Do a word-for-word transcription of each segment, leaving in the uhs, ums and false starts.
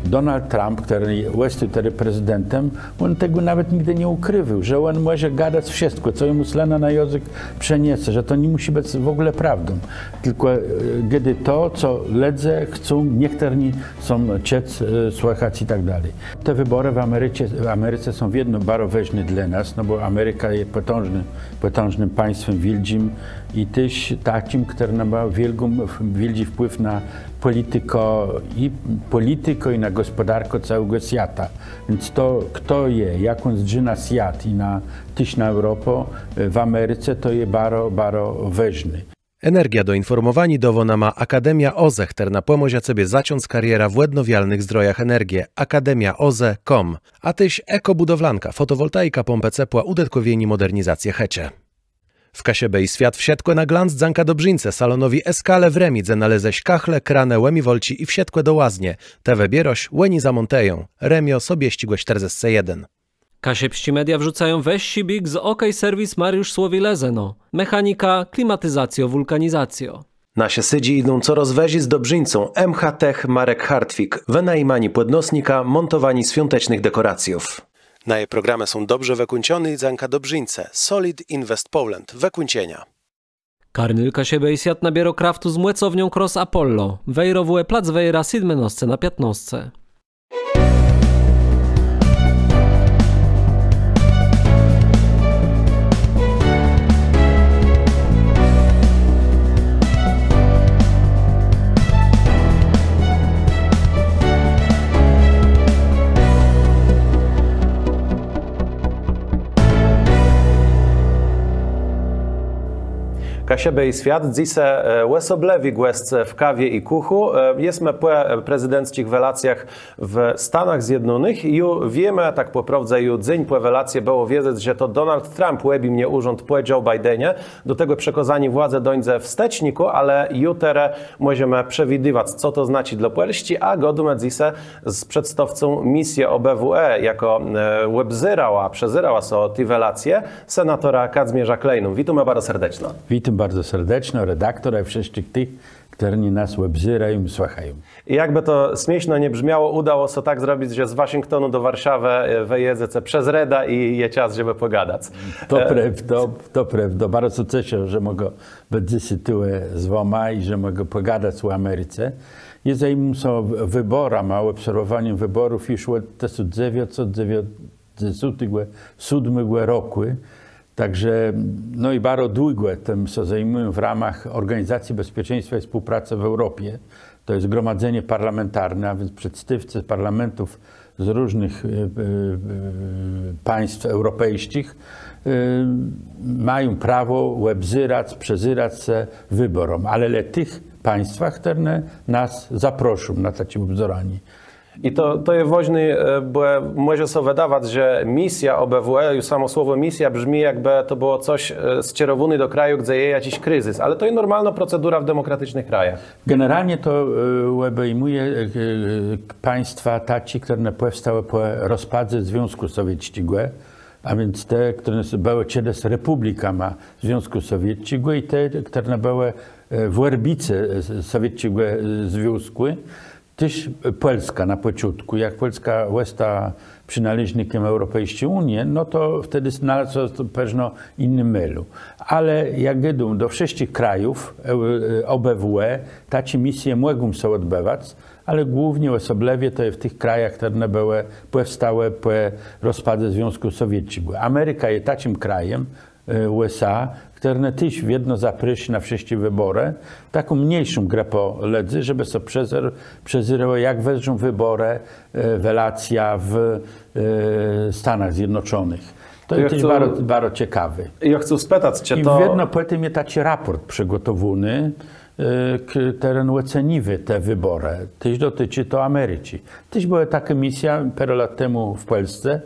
Donald Trump, chtëren òstôł terô prezydentã, òn tegò nawet nigdë nie ùkriwôł, że òn mòże gadac wszëtkò, co jemù slëna na jãzëk przëniese, że to nie mùszi bëc w ògóle prôwdą. Tëlkò, e, czedë to, co lëdze chcą, niechtërny chcą czëc, e, słëchac i tak dali. Te wëbòrë w Americe, w Americe są wiedno baro wôżné dlô nas, no bò Amerika je pòtãżnym, pòtãżnym państwã wiôldżim i téż taczim, chtërno mô wiôlgą, wiôldżi wpłiw na pòlitikã i, pòlitikã i na gòspòdarkã całégò swiata. Wiãc to, chto je, jak òn zdrzi na swiat i na, téż na Eùropã, e, w Americe, to je baro, baro wôżné. Energiã do infòrmòwaniô dôwô nama Akademia OZE, chtërna pòmòże cebie zacząc karierã w òdnowialnëch zdrojach energie. Akademia OZE com. A téż Ekobudowlanka, fòtowòltaika, pómpë cepła, ùdëtkòwienié mòdernizacje chëczë. W Kaszëbë i Swiat wszëtkò na glanc dzãka dobrzińcë, salonowi Eskale w Rëmi, dze nalézesz kachle, kranë, ùmiwalczi i wszëtkò do łaznie. Të wëbiérôsz, òni zamòntëją. Rëmiô, Sobiesczégò sztërdzescë jeden. Kaszëbsczé media wrzucają wëższi bieg z OK Serwis Mariusz Słowi, Lëzëno. Mechanika, klimatizacjô, wùlkanizacjô. Nasze zasydżi jidą corôz wëżi z dobrzińcą M H Tech Marek Hartwig. Wënajmanié pòdnosnika, mòntowanié swiątecznëch dekòracjów. Naje programë są dobrze wëkùńczoné i dzãka dobrzińcë Solid Invest Poland. Wëkùńczenia. Karno Kaszëbë i Swiat nabiérô kraftu z mòcownią Cross Apollo. Wejrowò, plac Wejra sétmënôsce na piãtnôsce. Kaszëbë i Swiat, dzysô, e, òsoblëwi gòsc w Kawie i Kùchù. E, jesmë pò, e, prezydencczich welacjach w Stanach Zjednónëch. Ju wiémë, tak pò prôwdze ju dzéń pò welacje bëło wiedzec, że to Donald Trump òbjimnie ùrząd pò Joe Bidenie. Do tegò przekôzaniô władzë dóńdze w stëcznikù, ale ju terô mòżemë przewidëwac, co to znaczi dlô Pòlsczi, a gôdómë dzysô z przedstôwcą misje O B W E, jakô, e, òbzérała, przezérała so te welacje, senatorã Kadzmiérzã Kleiną. Witómë baro serdeczno. Witóm baro serdeczno, redaktora i wszëtczich tëch, chtërny nas òbzérają i słëchają. I jakbë to smiészno nie brzmiało, ùdało so tak zrobic, że z Waszingtonu do Warszawë, e, wë jedzece przez Redã i je czas, żebë pògadac. To, e, prôw-, to, to prôwda. Baro sã ceszã, że mògã bëc dzysô tu z wama i że mògã pògadac ò Americe. Jô zajimóm sã w-, wëbòrama, òbserwòwanim wëbòrów ju òd tësąc dzewiãcset dzewiãcdzesątégò sódmégò rokù. Tak że, no i baro długò tim sã zajimùjã w ramach Organizacji Bezpieczeństwa i Współpracy w Europie. To je zgromadzenié parlamentarné, a wiãc przedstôwcë parlamentów z różnëch, e, e, e, państw eùropejsczich, e, mają prawò òbzérac, przezérac sã wëbòróm, ale le tëch państwach, chtërne nas zaproszą na taczé òbzéranié. I to, to je wôżné, e, bò mòże sã wëdawac, że misjô O B W E, ju samò słowò misjô brzmi, jakbë to bëło cos, e, sczerowóné do kraju, gdze je jaczis krizys, ale to je normalnô procedura w demòkraticznëch krajach. Generalnie to, e, òbejmùje, e, e, państwa taczé, chtërne pòwstałë pò rozpadze Związkù Sowiecczégò, a wiãc te, chtërne s-, bëłë czedës repùblikama Związkù Sowiecczégò i te, chtërne bëłë, e, w òrbice, e, s-, Sowiecczégò, e, Związkù. Téż Pòlskô na pòczątkù, jak Pòlskô òsta przënôleżnikã Eùropejsczi Ùnie, no to wtedë znalôzł sã w pewno jinym môlu. Ale jak gôdóm, do wszëtczich krajów, e, e, O B W E, taczé misje mògą sã òdbëwac, ale głównie, òsoblëwie to je w tëch krajach, chtërne bëłë, pòwstałë pò rozpadze Związkù Sowiecczégò. Amerika je taczim krajã, e, U S A, chtërne téż wiedno zaprôszô na wszëtczé wëbòrë, taką mniészą grëpã lëdzy, żebë so przezer-, przezérało, jak wëzdrzą wëbòrë, e, welacje w, e, Stanach Zjednoczonëch. To je téż baro, baro cekawé. Jô chcã spëtac, czë to... I wiedno pò tim je taczi rapòrt przëgòtowóny, e, k-, chtëren òceniwô te wëbòrë. Téż dotëczi to Americzi. Téż bëła takô misjô pôrã lat temù w Pòlsce,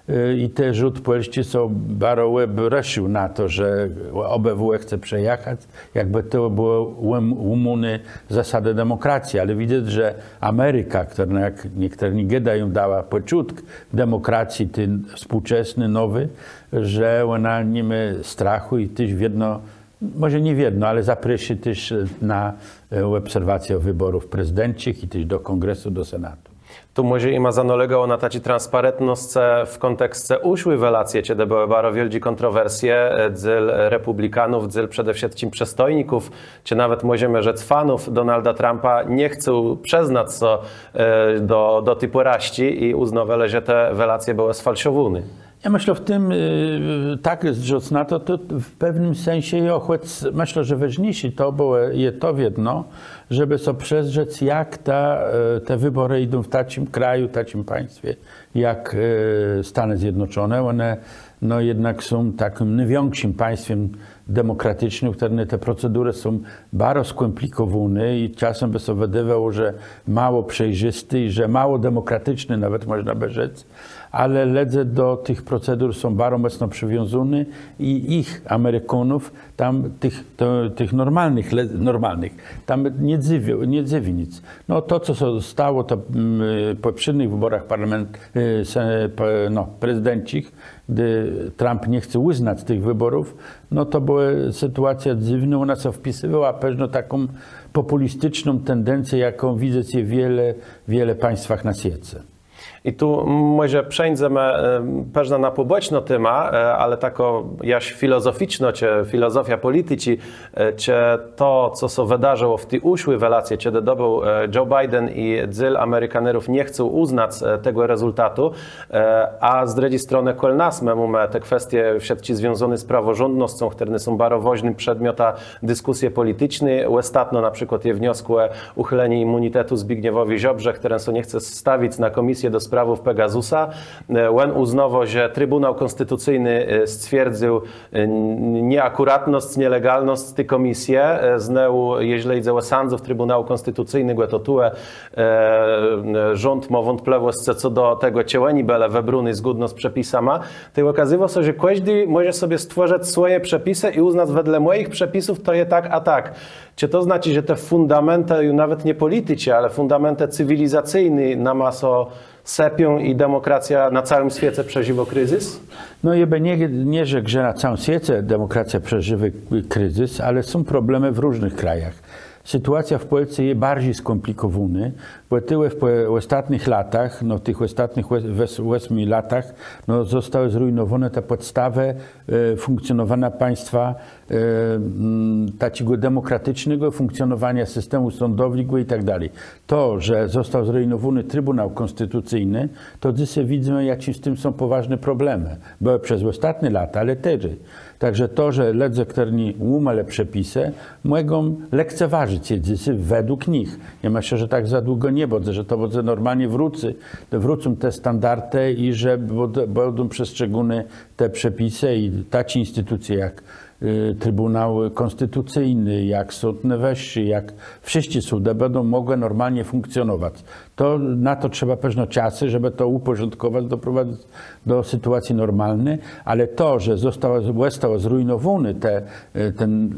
e, i téż rząd pòlsczi sã baro òbrësził na to, że O B W E chce przëjachac, jakbë to bëło łóm-, łómóné zasadë demòkracje, ale widzec, że Amerika, chtërna, no, jak niechtërny gôdają, dała pòczątk demòkracje, ti współczesny, nowi, że òna ni mô strachù i téż wiedno, mòże nié wiedno, ale zaprôszô téż na, e, òbserwacjã wëbòrów prezydencczich i téż do Kòngresu, do Senatu. Tu mòże jima zanôlégało na taczi transparentnoscë w kònteksce ùszłi welacje, czedë bëłë baro wiôldżé kòntrowersje, e, dzél repùblikanów, dzél przede wszëtczim przëstojników, czë nawet mòżemë rzec fanów Donalda Trumpa, nie chcą przëznac sã, e, do, do ti pòrażczi i ùznôwelë, że te welacje bëłë sfalszowóné. Jô mëszlã w tim, e, tak zdrzec na to, to w pewnym sensie jo, chòc mëszlã, że wôżniészé to bëło, je to wiedno, żebë so przezdrzec, jak ta, e, te wëbòrë jidą w taczim kraju, taczim państwie, jak, e, Stanë Zjednoczoné. Òne, no, jednak są taczim nôwikszim państwã demòkraticznym, w chtërnym te procedurë są baro skòmplikòwóné i czasã bë sã wëdôwało, że mało przejrzësté i że mało demòkraticzné, nawet mòżna bë rzec, ale lëdze do tëch procedur są baro mòcno przëwiązóny i jich, Amerikanów, tam tëch, to, tëch normalnëch, le-, normalnëch, tam nie dzëwi, nie dzëwi nic. No to, co sã stało, to, mm, pò pòprzédnëch wëbòrach parlament-, e, se-, pò-, no, prezydencczich, gdë Trump nie chce ùznac tëch wëbòrów, no to bëła sytuacjô dzywnô, òna sã wpisywała w pewną taką pòpùlisticzną tendencjã, jaką widzyce w wiele, wiele państwach na swiece. I tu mòże przeńdzemë, e, pewno na pòbòczną témã, e, ale taką jaż filozoficzną, czë filozofiô pòliticzi, e, czë to, co sã wëdarzëło w ti ùszłi welacje, czedë dobéł, e, Joe Biden i dzél Amerikanerów nie chcą ùznac, e, tegò rezultatu, e, a z drëdżi stronë kòl nas më mómë te kwestie wszëtczé związóné z praworządnoscą, chtërne są baro wôżnym przedmiotã diskùsje pòliticzny. Òstatno na przikłôd je wniosk ò ùchëlenié imùnitetu Zbigniewòwi Ziobrze, chtëren sã nie chce stawic na kòmisjã do sprawów Pegasusa. E, òn ùznôwô, że Tribùnôł Kònstitucyjny, e, stwierdzył, e, nieakùratnosc, nielegalnosc ti kòmisje. E, znôwù, jeżlë jidze ò sãdzów Tribùnôłu Kònstitucynégò, to tu, e, e, rząd mô wątplëwòsc co do tegò, czë òni bëlë wëbróny zgódno z przepisama. Tej òkazywô sã, że kòżdi mòże sobie stwòrzëc swòje przepisë i ùznac, wedle mòjich przepisów to je tak a tak. Czë to znaczi, że te fùndamentë, ju nawet nié pòliticzi, ale fùndamentë cywilizacyjné nama sã sëpią i demòkracjô na całim swiece przeżiwô krizys? No, jô bë nie, nie rzekł, że na całim swiece demòkracjô przeżiwô krizys, ale są problemë w różnëch krajach. Sytuacjô w Pòlsce je barżi skòmplikòwónô, bò tëli w pò-, òstatnëch latach, no, w tëch òstatnëch òs-, wës-, òsmiu latach, no, òstałë zrujnowóné te pòdstawë, e, fùnkcjonowaniô państwa, e, mm, taczégò demòkraticznégò fùnkcjonowaniô systemù sądowégò i tak dali. To, że òstôł zrujnowóny Tribùnôł Kònstitucyjny, to dzysô widzymë, jaczé z tim są pòwôżné problemë. Bëłë przez òstatné lata, ale terô. Tak że to, że lëdze, chtërny łómelë przepisë, mògą lekceważëc je dzysô wedłùg nich. Jô mëszlã, że tak za długò nie bãdze, że to bãdze normalnie wrócy, wrócą te standardë i że bãd-, bãdą przestrzegóné te przepisë i taczé institucje jak, y, Tribùnôł Kònstitucyjny, jak Sąd Nôwëższi, jak wszëtczé sądë bãdą mògłë normalnie fùnkcjonowac. To, na to trzeba pewno czasu, żebë to ùpòrządkòwac, doprowadzëc do sytuacji normalny, ale to, że òstôł, òstôł zrujnowóny te, e, ten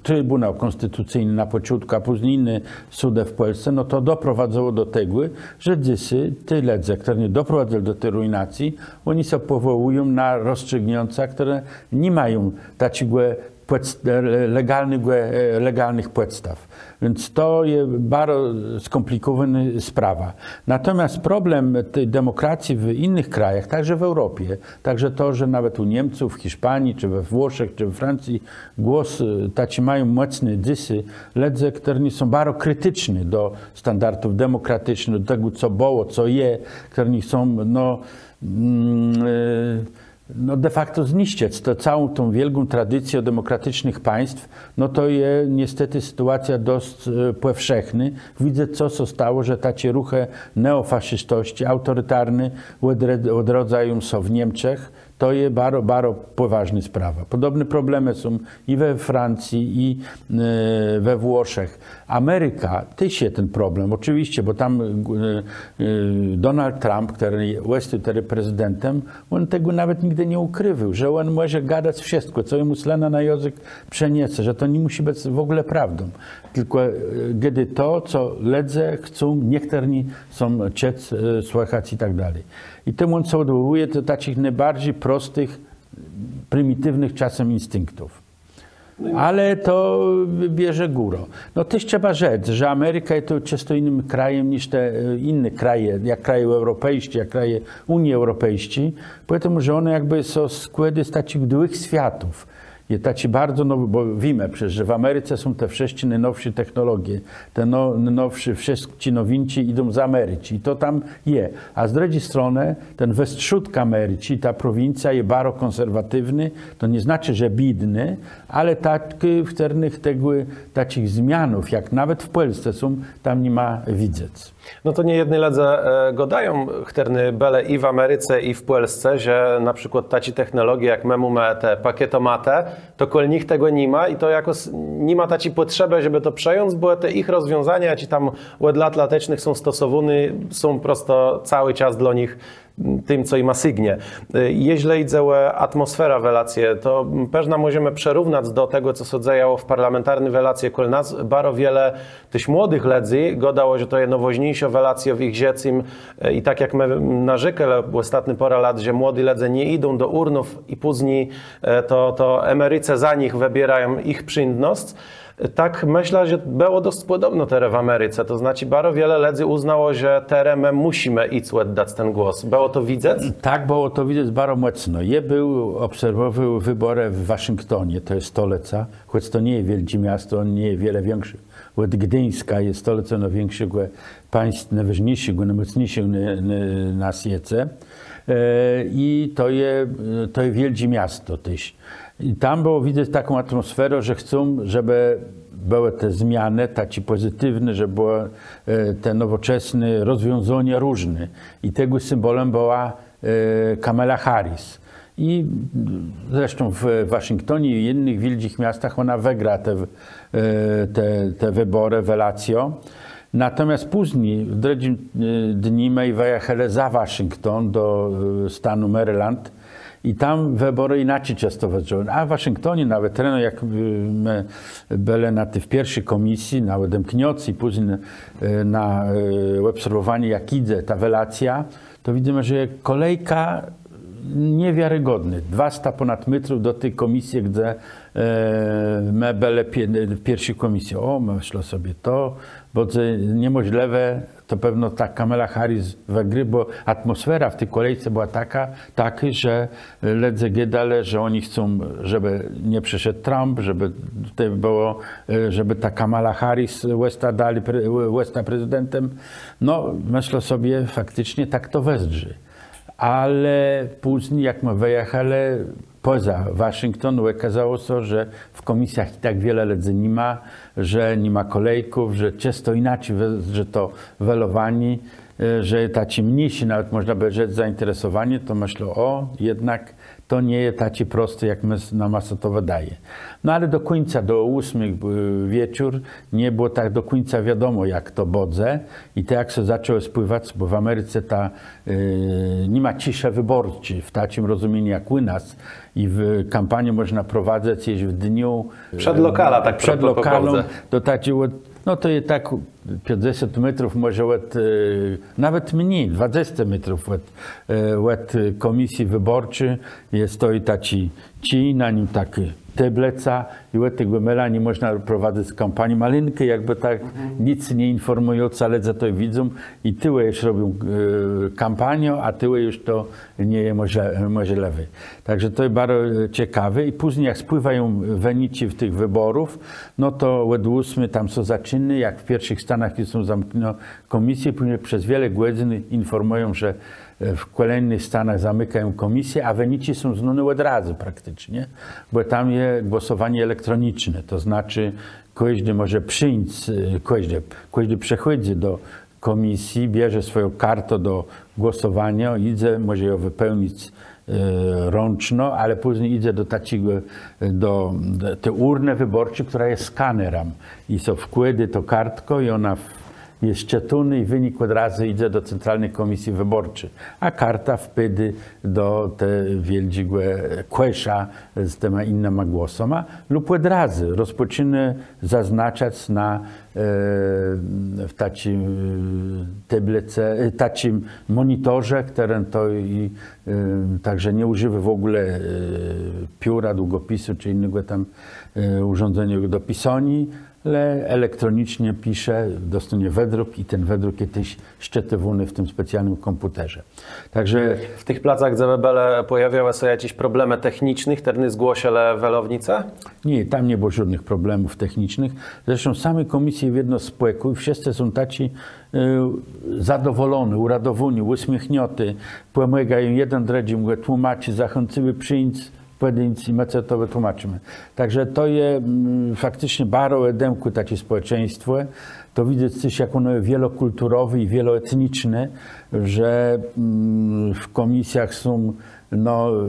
Tribùnôł Kònstitucyjny na pòczątkù, a pózni jiné sądë w Pòlsce, no to doprowadzëło do tegò, że dzysô ti lëdze, chtërny doprowadzëlë do ti rujnacji, òni sã pòwòłują na rozstrzëgniãca, chtërne ni mają taczégò pòdst-, e, legalnégò, e, legalnëch pòdstaw. Wiãc to je baro skòmplikòwónô sprawa. Natomiast problem ti demòkracji w jinëch krajach, także w Eùropie, także to, że nawet ù Niemców, w Hiszpanii, czë we Włoszech, czë we Francji głos, e, taczi mają mòcny dzysô lëdze, chtërny są baro kriticzny do standardów demòkraticznëch, do tegò, co bëło, co je, chtërny chcą, no, mm, e, no, de facto zniszczëc tã całą tã wiôlgą tradicjã demòkraticznëch państw, no to je niestetë sytuacjô dosc, e, pòwszechnô. Widzã, co sã stało, że taczé ruchë neòfaszistowsczé, aùtoritarné òdre-, òdrôdzają sã w Niemczech. To je baro, baro pòwôżnô sprawa. Pòdobné problemë są i we Francji, i, e, we Włoszech. Amerika téż je ten problem, òczëwiscë, bò tam, e, e, Donald Trump, chtëren je, je terô prezydentã, òn tegò nawet nigdë nie ùkriwôł, że òn mòże gadac wszëtkò, co jemù slëna na jãzëk przëniese, że to nie mùszi bëc w ògóle prôwdą. Tëlkò, e, gôdô to, co lëdze chcą, niechtërny chcą czëc, e, słëchac i tak dali. I tim òn sã òdwòłëje do taczich nôbarżi prostëch, primitiwnëch czasã jinstinktów. Ale to bierze górã. No téż trzeba rzec, że Amerika je to czësto jinym krajã niż te e, jinné kraje, jak kraje eùropejsczé, jak kraje Ùnie Eùropejsczi, pòwiedzmë, że òne jakbë są skłôdë z taczich dwùch swiatów. Je taczi bardzo nowi, bò wiémë przecã, że w Americe są te wszëtczé nônowszé technologie, te no, nônowszé, wszëtczé nowinczi jidą z Americzi i to tam je. A z drëdżi stronë ten westrzódk Americzi, ta prowincjô je baro kònserwatiwny, to nie znaczi, że biédny, ale taczi, w chtërnëch tegò, taczich zmianów, jak nawet w Pòlsce są, tam ni ma widzec. No to niejedny lëdze e, gôdają, chtërny bëlë i w Americe, i w Pòlsce, że na przikłôd taczé technologie, jak më mómë te pakietomatë, to kòl nich tegò ni ma i to jakòs ni ma taczi pòtrzebë, żebë to przejąc, bò te jich rozwiązania, jaczé tam òd lat latecznëch są stosowóné, są prosto całi czas dlô nich tim, co jima sygnie. E, jeżlë jidze ò atmòsferã welacje, to pewno mòżemë przërównac do tegò, co sã dzejało w parlamentarny welacje kòl nas. Baro wiele téż młodëch lëdzy gôdało, że to je nôwôżniészô welacjô w jich żëcym. E, i tak jak më narzékelë w òstatny pôrã lat, że młodi lëdze nie jidą do ùrnów i pózni e, to, to emericë za nich wëbiérają jich przińdnosc. Tak mëszlã, że bëło dosc pòdobno terô w Americe. To znaczi, baro wiele lëdzy ùznało, że terô më mùszimë jic òddac ten głos. Bëło to widzec? Tak, bëło to widzec baro mòcno. Jô béł, òbserwòwôł wëbòrë w Waszingtonie, to je stolëca, chòc to nie je wiôldżé miasto, nie je wiele wikszé òd Gduńska, je stolëcą nôwikszégò państwa, nôwôżniészégò, nômòcniészégò na, na, na swiece. E, I to je, to je wiôldżé miasto téż. I tam bëło widzec taką atmòsferã, że chcą, żebë bëłë te zmianë, taczé pòzytiwné, żebë bëłë e, te nowòczesné rozwiązania różné. I tegò symbòlã bëła e, Kamala Harris. I zresztą w Waszingtonie i jinëch wiôldżich miastach òna wëgra te, e, te, te wëbòrë, welacjô. Natomiast pózni, w drëdżim e, dniu, më wëjachelë za Waszington do e, stanu Maryland. I tam wëbòrë jinaczi czësto wëzdrzałë. A w Waszingtonie nawet reno, jak e, më bëlë na ti, w pierszi kòmisji, na òdemkniãcym, pózni e, na e, òbserwòwanié, jak jidze ta welacjô, to widzymë, że kòlejka niewiarygódnô. Dwasta pònad métrów do ti kòmisje, gdze e, më bëlë pie, w pierszi kòmisje. Ò, mëszlã sobie, to bãdze niemòżlëwé, to pewno ta Kamala Harris wëgrô, bò atmòsfera w ti kòlejce bëła takô, takô, że lëdze gôdelë, że òni chcą, żebë nie przëszedł Trump, żebë tutaj bëło, e, żebë ta Kamala Harris òsta dali pre, òsta prezydentã. No, mëszlã sobie, fakticzno tak to wëzdrzi. Ale pózni, jak më wëjachelë pòza Waszington, òkôzało sã, że w kòmisjach i tak wiele lëdzy ni ma, że ni ma kòlejków, że czësto jinaczi wëzdrzi to welowanié, e, że taczé mniészé, nawet mòżna bë rzec, zainteresowanié, to mëszlã, ò, jednak to nie je taczé prosté, jak më, nama sã to wëdôwô. No ale do kùńca, do ósmi e, wieczór, nie bëło tak do kùńca wiadomò, jak to bãdze. I to, jak sã zaczãło spłëwac, bò w Americe ta e, ni ma cëszë wëbòrczi w taczim rozmienim jak ù nas. I w, kampaniã mòżna prowadzëc jesz w dniu e, przed lokalã, tak przed lokalã, do taczi òd, no to je tak piãcdzesąt métrów, mòże òd, e, nawet mni, dwadzesce métrów òd, e, òd kòmisji wëbòrczi je, stoji taczi czij, na nim takô tôblëca i òd tegò môla ni mòżna prowadzëc kampanii. Malinkò, jakbë tak nick nie infòrmùjącë, lëdze to widzą i tuwò ju robią e, kampaniã, a tuwò ju to nie je mòżlë, mòżlëwé. Tak że to je baro e, cekawé. I pózni, jak spłiwają wëniczi tëch wëbòrów, no to òd ósmi tam sã zaczinô, jak w pierszich stanach ju są zamkniãté kòmisje, pózni przez wiele gòdzyn infòrmùją, że e, w kòlejnëch stanach zamikają kòmisje, a wëniczi są znóné òd razu prakticzno, bò tam je głosowanié elektroniczné, to znaczi kòżdi mòże przińc, e, kòżdi, kòżdi przëchòdzy do kòmisji, bierze swòjã kartã do głosowaniô, jidze, mòże jã wëpełnic e, rãczno, ale pózni jidze do taczégò, e, do, do ti ùrnë wëbòrczi, chtërna je skanerã. I sã wkłôdô tã kartkã i òna w, je sczëtóny i wënik òd razu jidze do Centralny Kòmisji Wëbòrczi. A karta wpôdô do te wiôldżégò kòsza z tima jinyma głosama, lub òd razu rozpòczinô zaznaczac na, e, w taczim, e, tablëce, e, taczim mònitorze, chtëren to i, e, tak że nie ùżiwô w ògóle, e, pióra, dłudżopisu czë jinégò tam, e, ùrządzeniô do pisaniô, le elektroniczno pisze, dostónie wëdrëk i ten wëdrëk je téż sczëtiwóny w tim specjalnym kòmpùtrze. Tak że W tëch placach, dze wë bëlë, pòjôwiałë sã jaczés problemë techniczné, chtërne zgłôszëlë welownicë? Nié, tam nie bëło żódnëch problemów technicznëch. Zresztą w sami kòmisji wiedno spòkój, wszëscë są taczi, e, zadowòlony, ùradowóny, ùsmiéchniãti, pòmôgają jeden drëdżémù, tłómaczi, zachãcywô przińc, pòdéńc i më cë to wëtłómaczimë. Tak że to je, mm, fakticzno baro òdemkłé taczé spòłeczeństwò. To widzec téż, jak òno je wielokùlturowé i wieloetniczné, że, mm, w kòmisjach są, no, e,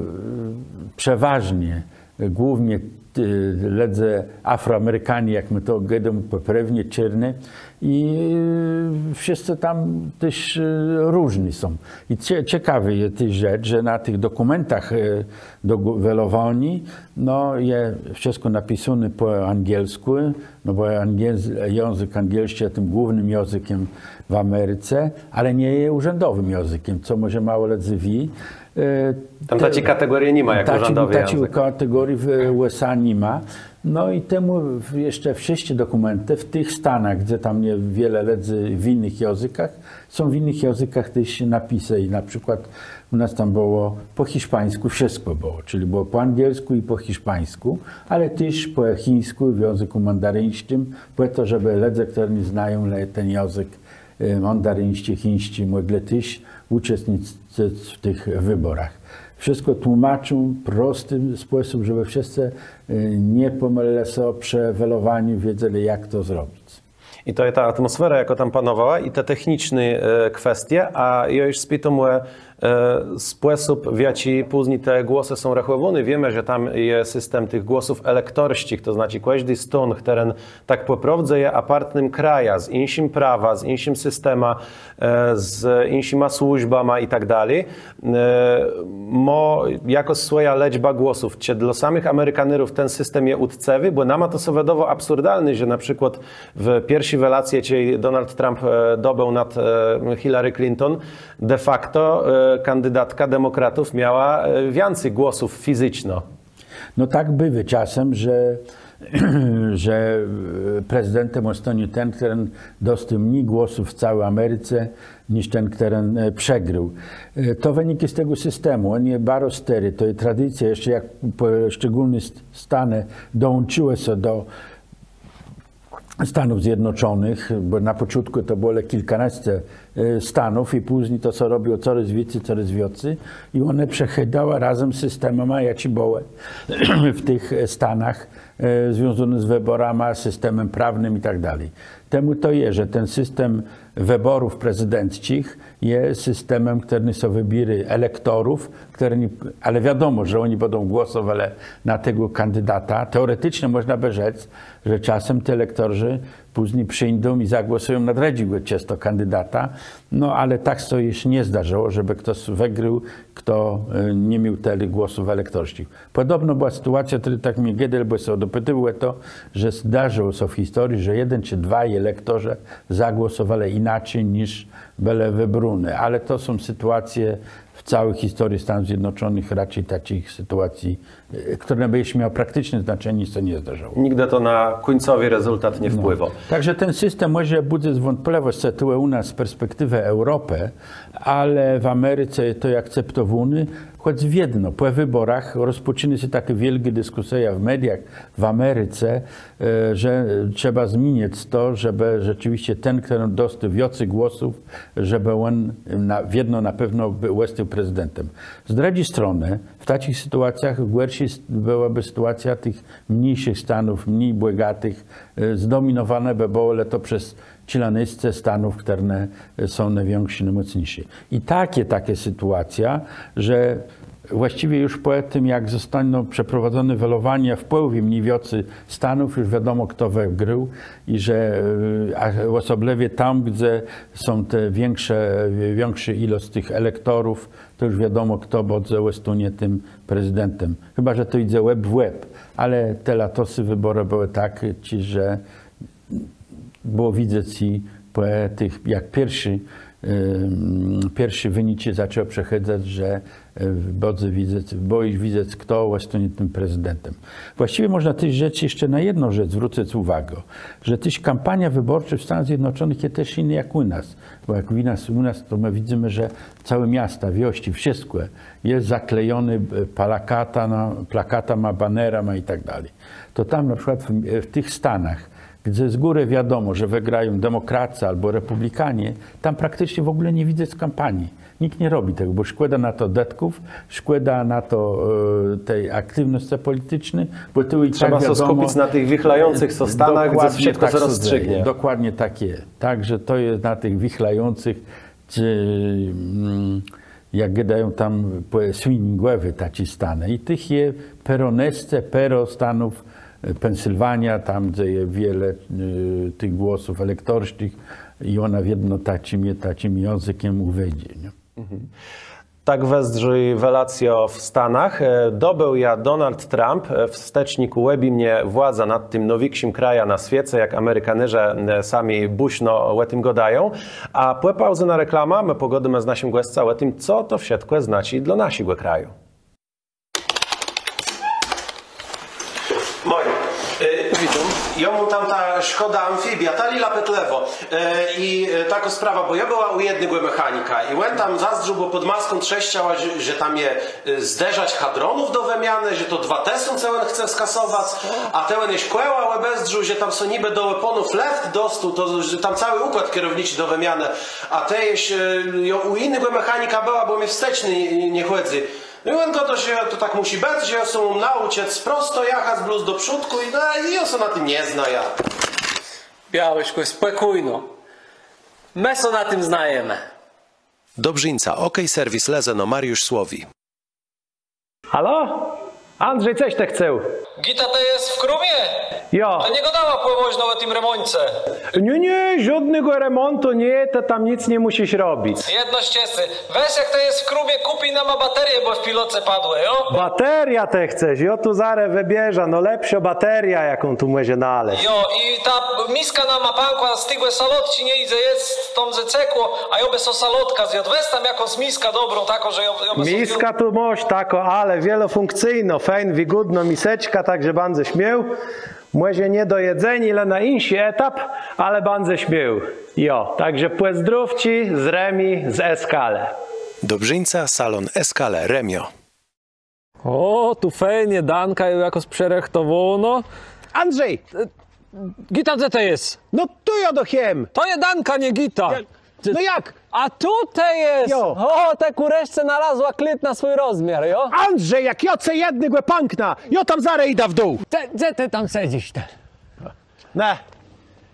przewôżno, e, głównie, e, lëdze Afroamerikanie, jak më to gôdómë pòprawnie, czôrny, i, e, wszëscë tam téż, e, różny są. I cie-, cekawô je téż rzecz, że na tëch dokùmentach, e, do gù-, welowaniô, no, je wszëtkò napisóné pò anielskù, no bò aniels-, jãzëk anielsczi je tim głównym jãzëkã w Americe, ale nie je ùrzãdowim jãzëkã, co mòże mało lëdzy wié. E, Tam te-, taczi kategórie ni ma jak taczi, ùrzãdowi taczi jãzëk. Kategórie w, w U S A ni ma. No i temù w-, jeszcze wszëtczé dokùmentë w tëch stanach, dze tam je wiele lëdzy w jinëch jãzëkach, są w jinëch jãzëkach téż napisë. I na przikłôd ù nas tam bëło pò hiszpańskù, wszëtkò bëło, czëli bëło pò anielskù i pò hiszpańskù, ale téż pò chińskù, w jãzëkù mandarińsczim, pò to, żebë lëdze, chtërny znają le-, ten jãzëk, e, mandarińsczi, chińsczi, mòglë téż ùczestniczëc w tëch wëbòrach. Wszëtkò tłómaczą w prosti spòsób, żebë wszëtcë, e, nie pòmilëlë sã przë welowaniu, wiedzelë, jak to zrobic. I to je ta atmòsfera, jakô tam panowała, i te techniczné, e, kwestie, a jô ju spitóm ò, e, spòsób, w jaczi pózni te głosë są rechòwóné. Wiémë, że tam je system tëch głosów elektorsczich, to znaczi kòżdi stón, chtëren tak pò prôwdze je apartnym krajã, z jinszim prawã, z jinszim systemã, e, z jinszima służbama i tak dali, e, mô jakąs swòjã lëczbã głosów. Czë dlô samëch Amerikanérów ten system je ùtcëwi? Bò nama to sã wëdôwô absurdalné, że na przikłôd w pierszi welacje, czej Donald Trump, e, dobéł nad, e, Hillary Clinton, de facto, e, kandidatka demòkratów miała, e, wiãcy głosów fizyczno. No tak biwô czasã, że, że, e, prezydentã òstónie ten, chtëren dostôł mni głosów w całi Americe, niż ten, chtëren, e, przegrôł. E, to wënikô z tegò systemù. Òn je baro stôri, to je tradicjô. Jeszcze jak pòszczególné st-, stanë dołączëłë sã do Stanów Zjednoczonëch, bò na pòczątkù to bëło le kilkanôsce, e, stanów i pózni to sã robiło corôz wicy, corôz wicy i òne przechôdałë razã z systemama, jaczé bëłë w tëch, e, stanach, e, związóné z wëbòrama, systemã prawnym i tak dali. Temù to je, że ten system wëbòrów prezydencczich je systemã, chtërny sã wëbiérô elektorów, chtërny, ale wiadomò, że òni bãdą głosowelë na tegò kandidata. Teoreticzno mòżna bë rzec, że czasã ti elektorzë pózni przińdą i zagłosëją na drëdżégò czãsto kandidata. No ale tak sã jesz nie zdarzëło, żebë chtos wëgrôł, chto, e, ni miôł tëli głosów elektorsczich. Pòdobno bëła sytuacjô, tedë tak mie gôdelë, bò sã dopitiwôł ò to, że zdarzëło sã w historii, że jeden czë dwaji elektorzë zagłosowelë jinaczi niż bëlë wëbróny. Ale to są sytuacje w całi historii Stanów Zjednoczonëch, raczi taczich sytuacji, e, chtërne bë jesz miałë prakticzné znaczenié, sã nie zdarzëło. Nigdë to na kùńcowi rezultat nie wpłiwało. Tak że ten system mòże bùdzëc wątplëwòsc, co tu ù nas z perspektiwë Eùropë, ale w Americe to je akceptowóné. Chòc wiedno pò wëbòrach rozpòczinô sã takô wiôlgô diskùsjô w mediach w Americe, e, że trzeba zmienic to, żebë rzeczëwiscë ten, chtëren dostôł wiãcy głosów, żebë òn na, wiedno na pewno bë-, òstôł prezydentã. Z drëdżi stronë, w taczich sytuacjach gòrszô s-, bëłabë sytuacjô tëch mniészich stanów, mni bògatëch, e, zdominowóné bë bëło le to przez czile nôsce stanów, chtërne, e, są nôwikszé, nômòcniészé. I tak je takô sytuacjô, że Właściwie już po tym, jak zostaną przeprowadzone welowania w połowie mniej więcej stanów, już wiadomo, kto wygrał i że, e, a osoblëwie tam, gdze są te większe, wiãkszô ilość tych elektorów, to już wiadomo, kto bãdze òstónie tim prezydentã. Chëba że to jidze łeb w łeb, ale te latosy wëbòrë bëłë taczé, że bëło widzec i pò tëch, jak pierszi, em, pierszi wëniczi zaczãłë przëchôdac, że, e, bãdze widzec, bëło widzec, chto òstónie tim prezydentã. Właściwie mòżna téż rzec, jeszcze na jedną rzecz zwrócëc ùwôgã, że téż kampaniô wëbòrczô w Stanach Zjednoczonëch je téż jinô jak ù nas. Bò jak ù nas, ù nas, to më widzymë, że całé miasta, wiosczi, wszëtkò je zaklejoné, e, plakatama, plakatama, banerama i tak dalej. To tam na przykład w, w tëch stanach, gdze z górë wiadomo, że wëgrają demòkracë abò repùblikanie, tam prakticzno w ògóle nie widzec kampanii. Nicht nie robi tegò, bò szkòda na to dëtków, szkòda na to, e, ti aktiwnoscë pòliticzny, bò tu i tak wiadomo. Trzeba sã skùpic na tëch wichlającëch sã stanach, gdze wszëtkò sã rozstrzëgnie. Dokładnie tak je. Także to je na tëch wichlającëch, czë, mm, jak gôdają tam, pò-, swingòwé taczé stanë. I tëch je pôrãnôsce, pôrã stanów, e, Pensylwaniô, tam, gdze je wiele, e, tëch głosów elektorsczich i òna wiedno taczim, taczim jãzëkã ùwôdze, nié? Mhm. Tak wëzdrzi welacjô w Stanach. E, dobéł jã Donald Trump, e, w stëcznikù òbéjmie władzã nad tim nôwikszim krajã na swiece, jak Amerikanerze, e, sami bùszno ò tim gôdają. A pò pauzë na reklamã më pògôdómë z naszim gòscã ò tim, co to wszëtkò znaczi dlô naszégò kraju. Mòjn. E, witóm. Jô móm tam tã Szkòdã Amfibiã, tã lila pëtlëwą. E, i, e, takô sprawa, bò jô bëła ù jednégò mechanika i òn tam zazdrzôł, bò pòd maską trzeszczała, że, że tam je e, zderzacz hadronów do wëmianë, że to dwa tësące òn chce skasowac, a tej òn jesz kòła òbezdrzôł, że tam są nibë do òpónów lëft dostôł, to, że tam całi ùkłôd kierowniczi do wëmianë, a tej jesz, e, jô ù jinégò mechanika bëła, bò mie wsteczny nie, nie chòdzy. No i òn gôdô, że to tak mùszi bëc, że jô sã móm naùczëc prosto jachac, blós do przódkù i, no, i jô sã na tim nie znajã. Białeszkò, spòkójno. Më sã na tim znajemë. Dobrzińca, OK Serwis, Lëzëno, Mariusz Słowi. Halo? Andrzej, co të chcesz? Gita, të jes w krómie? Jo. Të nie gôdała pòwôżno ò tim remònce. Nié, nié, żódnégò remòntu nié, të tam nick nie mùszisz robic. Jedno sã ceszë. Wez, jak të jes w krómie, kùpi nama baterie, bò w piloce padłë, jo? Bateriã të chcesz, jô tu zarô wëbierzã, no, lepszą bateriã, jaką tu mòże nalezc. Jo, i ta miska nama pãkła, stëgłi salôtczi nie jidze jesc, tam zecekło, a jô bë so salôtkã zjôdł. Wez tam jakąs miskã dobrą, taką, że jô, jô bë so... Miskã tu môsz taką, ale wielofùnkcyjną, fejn, wigódną miseczkã, tak że bãdzesz miôł. Mòże nié do jedzeniô, le na jinszi etap, ale bãdzesz miôł. Jo, tak że pòzdrówczi z Rëmi, z Eskale. Dobrzińca, salon Eskale, Rëmiô. Ò, tu fejn je, danka je jakòs przërëchtowónô. Andrzej! E, Gita, dze të jes? No tu jô doch jem! To je danka, nié Gita. Ja, no jak? A tu të jes! Jo. Ò, të kùreszce nalazła kléd na swój rozmiar, jo? Andrzej, jak jô ce jednégò pãknã, jô tam zarô jidã w dół. Të, dze të tam sedzysz, të? Ne.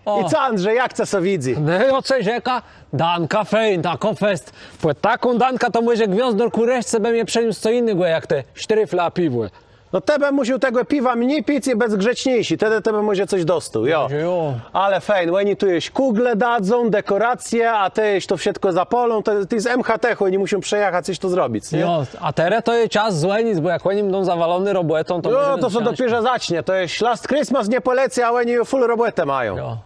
Ò. I co, Andrzej, jak ce sã widzy? No, jô cë rzekã, danka fejn, takô fest. Pò taką dankã to mòże gwiôzdór kùreszce bë mie przëniósł co jinégò jak te sztrëfle a piwò. No të bë mùszôł tegò piwa mni pic i bëc grzeczniészi, tedë të bë mòże cos dostôł, jo. Mòże jo. Ale fejn, òni tu jesz kùgle dadzą, dekòracje, a tej jesz to wszëtkò zapôlą, to, to je M H T, òni mùszą przëjachac, cos tu zrobic, nié? Jo, a terô to je czas zwònic, bò jak òni bãdą zawalony robòtą, to... Jo, mòże to sã dopiérze zacznie. To je Last Christmas, nie pòlecã, a òni ju fùl robòtë mają. Jo.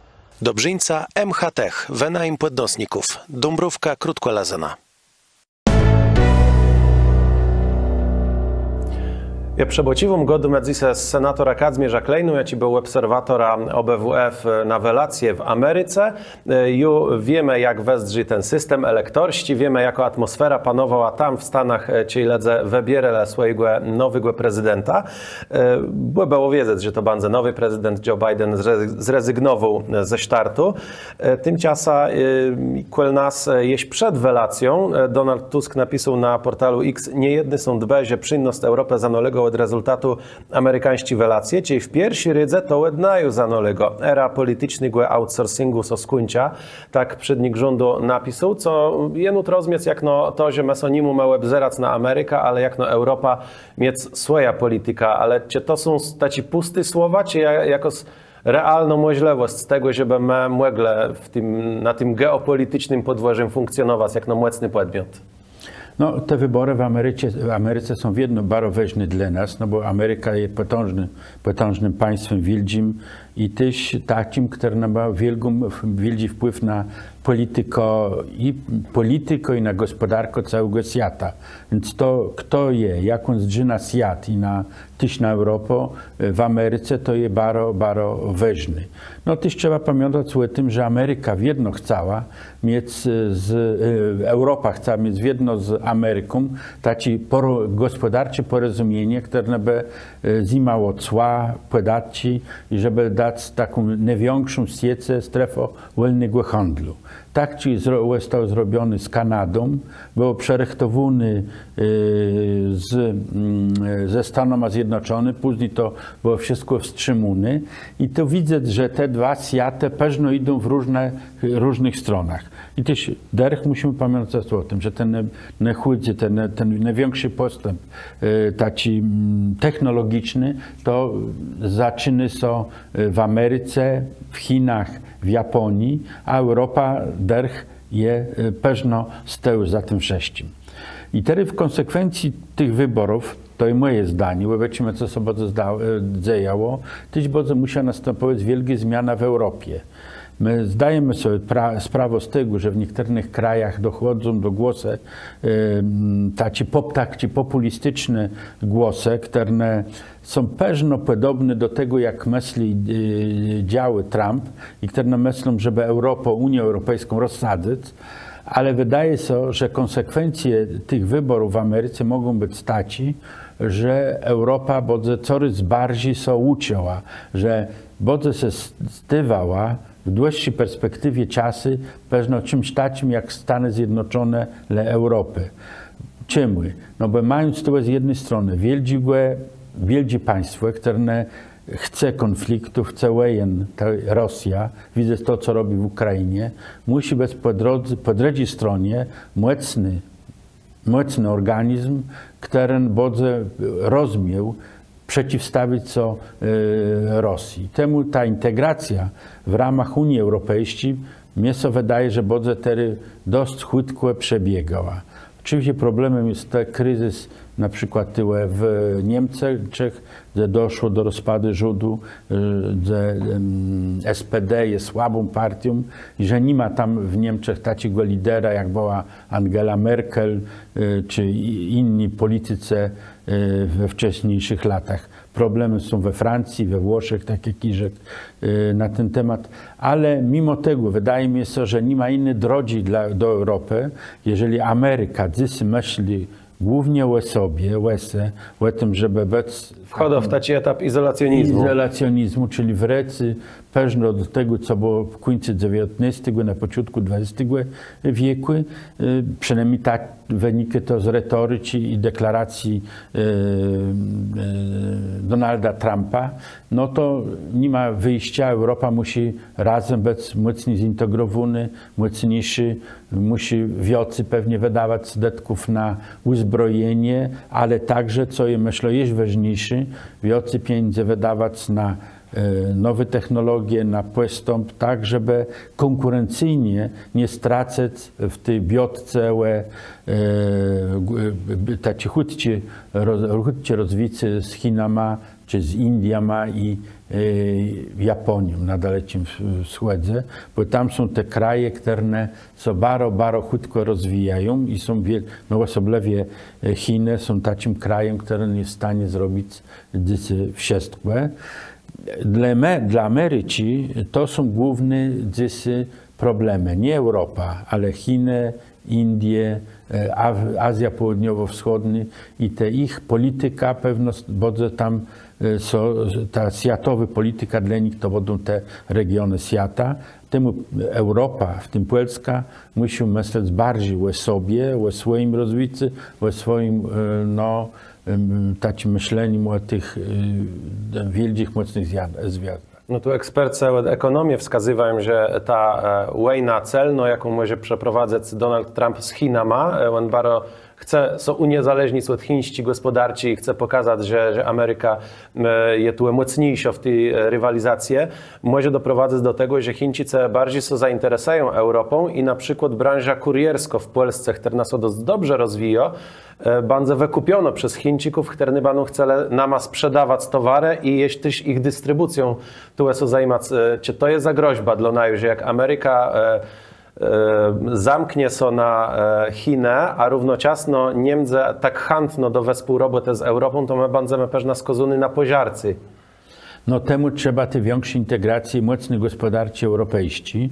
Dobrzińca, M H Tech, wënajem pòdnosników. Dąbrówka, Krótkô Lëzëna. Jô przëbôcziwóm, gôdómë dzysô z senatorã Kadzmiérzã Kleiną, jaczi béł òbserwatorã O B W F na welacje w Americe. E, ju wiémë, jak wëzdrzi ten systém elektorsczi, wiémë, jakô atmòsfera panowała tam w Stanach, e, czej lëdze wëbiérelë swòjégò nowégò prezydenta. E, bò bëło wiedzec, że to bãdze nowi prezydent, Joe Biden zre-, zrezygnowôł ze startu. E, timczasã, e, kòl nas, e, jesz przed welacją, e, Donald Tusk napisôł na pòrtalu X: „Niejedny są dbë, że przińdnosc Eùropë zanôlégô òd rezultatu amerikańsczi welacje, czej w pierszi rédze to òd naju zanôlégô. Era pòliticznégò outsourcingu sã skùńcza, tak przédnik rządu napisôł, co je nót rozmiec jakno to, że më sã ni mómë òbzerac na Amerikã, ale jakno Eùropa miec swòjã pòlitikã. Ale czë to są s-, taczé pùsté słowa, czë ja-, jakôs realnô mòżlëwòsc tegò, żebë më mòglë w tim, na tim geòpòliticznym pòdwòrzim fùnkcjonowac jakno mòcny pòdmiot? No, te wëbòrë w Americe, w Americe są wiedno baro wôżné dlô nas, no bò Amerika je pòtãżnym, pòtãżnym państwã wiôldżim i téż taczim, chtërne mô wiôlgą, wiôldżi wpłiw na pòlitikã i pòlitikã i na gòspòdarkã całégò swiata. Więc to, chto je, jak òn zdrzi na swiat i na, téż na Eùropã, e, w Americe, to je baro, baro wôżné. No téż trzeba pamiãtac ò tim, że Amerika wiedno chcała miec, e, z, e, Eùropa chcała miec wiedno z Ameriką taczé pòro-, gòspòdarczé pòrozmienié, chtërne bë, e, zjimało cła, pòdatczi i żebë dac taką nôwikszą w swiece strefã wòlnégò handlu. Tak czej zro-, òstôł zrobiony z Kanadą, bëło przërëchtowóné, e, z, mm, ze Stanama Zjednoczonyma, pózni to bëło wszëtkò wstrzimóné. I to widzec, że te dwa swiatë pewno jidą w różne, różnëch stronach. I téż dërch mùszimë pamiãtac ò tim, że ten nô-, nôchùdzy, ten, ten nôwikszi pòstãp, e, taczi, mm, technologiczny, to zaczinô sã, e, w Americe, w Chinach, w Japónii, a Eùropa dërch je, e, pewno z tëłu za tim wszëtczim. I terô w kònsekwencji tëch wëbòrów, to je mòje zdanié, òbôczimë, co sã bãdze zda-, e, dzejało, téż bãdze mùsza nastãpòwac wiôlgô zmiana w Eùropie. Më zdajemë sobie pra-, sprawã z tegò, że w niechtërnëch krajach dochòdzą do głosu, e, m, taczé pòp-, taczé pòpùlisticzné głosë, chtërne są pewno pòdobné do tegò, jak mësli, e, dzałô Trump i chtërne mëszlą, żebë Eùropã, Ùniã Eùropejską rozsadzëc, ale wëdôwô sã, że kònsekwencje tëch wëbòrów w Americe mògą bëc taczé, że Eùropa bãdze corôz barżi sã łączëła, że bãdze sã s-, stôwała w dłëższi perspektiwie czasu pewno czims taczim jak Stanë Zjednoczoné le Eùropë. Czemù? No bò mając tu z jedny stronë wiôldżégò, wiôldżé państwò, chtërne chce kònfliktów, chce wòjen, ta Rosjô, widzã to, co robi w Ùkrainie, mùszi bëc pò drodze, pò drëdżi stronie mòcny, mòcny òrganizm, chtëren bãdze rozmiôł przecywstawic sã, e, Rosji. Temù ta integracjô w ramach Ùnii Eùropejsczi, mie sã wëdôwô, że bãdze terô dosc chùtkò przebiegała. Òczëwisce problemã je ten krizys, na przikłôd tëli w Niemczech, dze doszło do rozpadu rządu, e, dze, em, S P D je słabą partią i że ni ma tam w Niemczech taczégò lidera, jak bëła Angela Merkel, e, czë i-, jinny pòliticë, e, we wczasniészich latach. Problemë są we Francji, we Włoszech, tak jak i rzekł, e, na ten temat. Ale mimò tegò wëdôwô mie sã, że ni ma jinny drodżi dlô, do Eùropë. Jeżlë Amerika dzys mësli głównie ò sobie, ò se, ò tim, żebë bëc w Wchôdô w taczi etap izolacjonizmù. Izolacjonizmù, czëli wrócy pewno do tegò, co bëło w kùńcu dzewiãtnôstégò, na pòczątkù dwadzestégò wiekù. E, przënômni tak wënikô to z retoriczi i deklaracji, e, e, Donalda Trumpa. No to ni ma wëjscô, Eùropa mùszi razem bëc mòcni zintegrowónô, mòcniészô, mùszi wiãcy pewnie wëdawac dëtków na ùzbrojenié, ale także, co je, mëszlã, jesz wôżniészé, wiãcy pieniãdzy wëdawac na, e, nowé technologie, na pòstãp, tak, żebë kònkùrencyjnie nie stracëc w ti biôtce ò, e, g-, e, taczé chùtczé roz-, chùtczé rozwicé z Chinama, czë z Indiama i, e, Japònią na Daleczim Wsch-, Wschòdze, bò tam są te kraje, chtërne sã baro, baro chùtkò rozwijają i są wiel-, no, òsoblëwie, e, Chinë są taczim krajã, chtëren je w stanie zrobic dzysô wszëtkò. Dlô me-, dlô Americzi to są główné dzysô problemë. Nié Eùropa, ale Chinë, Indie, e, A-, Azjô Pôłniowò-Wschòdniô i ta jich pòlitika pewno s-, bãdze tam, e, so, ta swiatowô pòlitika dlô nich to bãdą te regionë swiata. Temù Eùropa, w tim Pòlskô, mùszi mëslec barżi ò sobie, ò swòjim rozwicym, ò swòjim, e, no, em, taczim mëslenim ò tëch, e, wiôldżich, mòcnëch zja-, związkach. No tu ekspercë òd ekònomie wskazywają, że ta, e, wòjna celnô, jaką mòże przeprowadzëc Donald Trump z Chinama, e, òn baro chce sã ùniezależnic òd chińsczi gòspòdarczi i chce pòkazac, że, że Amerika, e, je tu mòcniészô w ti, e, riwalizacje, mòże doprowadzëc do tegò, że Chińczicë barżi sã zainteresëją Eùropą i na przikłôd branża kùrierskô w Pòlsce, chtërna sã dosc dobrze rozwijô, e, bãdze wëkùpionô przez Chińczików, chtërny bãdą chcelë nama sprzedawac towarë i jesz téż jich distribùcją tu sã zajmac. E, czë to je zagrozba dlô naju, że jak Amerika, e, e, zamknie sã na, e, Chinë, a równoczasno nie mdze tak chãtnô do wespółrobòtë z Eùropą, to më bãdzemë përznã skôzóny na pòżarcé. No temù trzeba ti wikszi integracje mòcny gòspòdarczi eùropejsczi.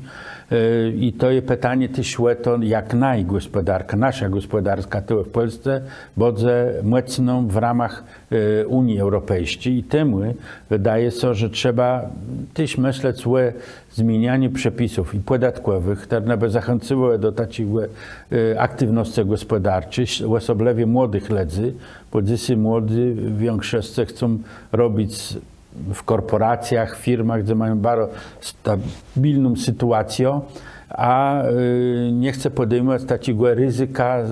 E, i to je pitanié téż ò to, jak najô gòspòdarka, naszô gòspòdarka tu w Pòlsce, bãdze mòcną w ramach, e, Ùnie Eùropejsczi. I temù wëdôwô sã, że trzeba téż mëslec ò zmienianiu przepisów i pòdatkòwëch, chtërne bë zachãcëłë do taczich, e, aktiwnoscë gòspòdarczi, òsoblëwie młodëch lëdzy, bò dzysô młodi w wikszoscë chcą robic w kòrpòracjach, firmach, dze mają baro stabilną sytuacjã, a, e, nie chce pòdejmòwac taczégò rizyka, e,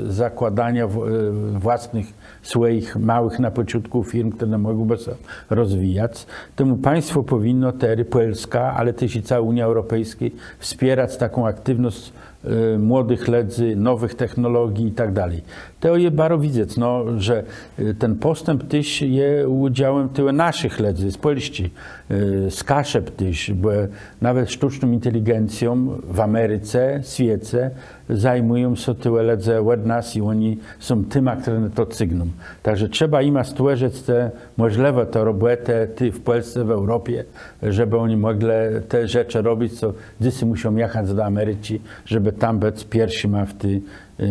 zakłôdaniô w-, e, własnëch, swòjich môłëch na pòczątkù firm, chtërne mògłëbë sã rozwijac. Temù państwò pòwinno terô, Pòlskô, ale téż i całô Ùniô Eùropejskô wspierac taką aktiwnosc, e, młodëch lëdzy, nowëch technologii i tak dali. To je baro widzec, no, że, e, ten pòstãp téż je ùdzałã tëlé naszich lëdzy z Pòlsczi, e, z Kaszëb téż, bò nawet sztëczną inteligencją w Americe, swiece zajmùją sã tëlé lëdze òd nas i òni są tima, chtërne to cygną. Tak że trzeba jima stwòrzëc te mòżlëwòtë robòtë tu w Pòlsce, w Eùropie, żebë òni mòglë te rzeczë robic, co dzysô mùszą jachac do Americzi, żebë tam bëc pierszima w ti, e,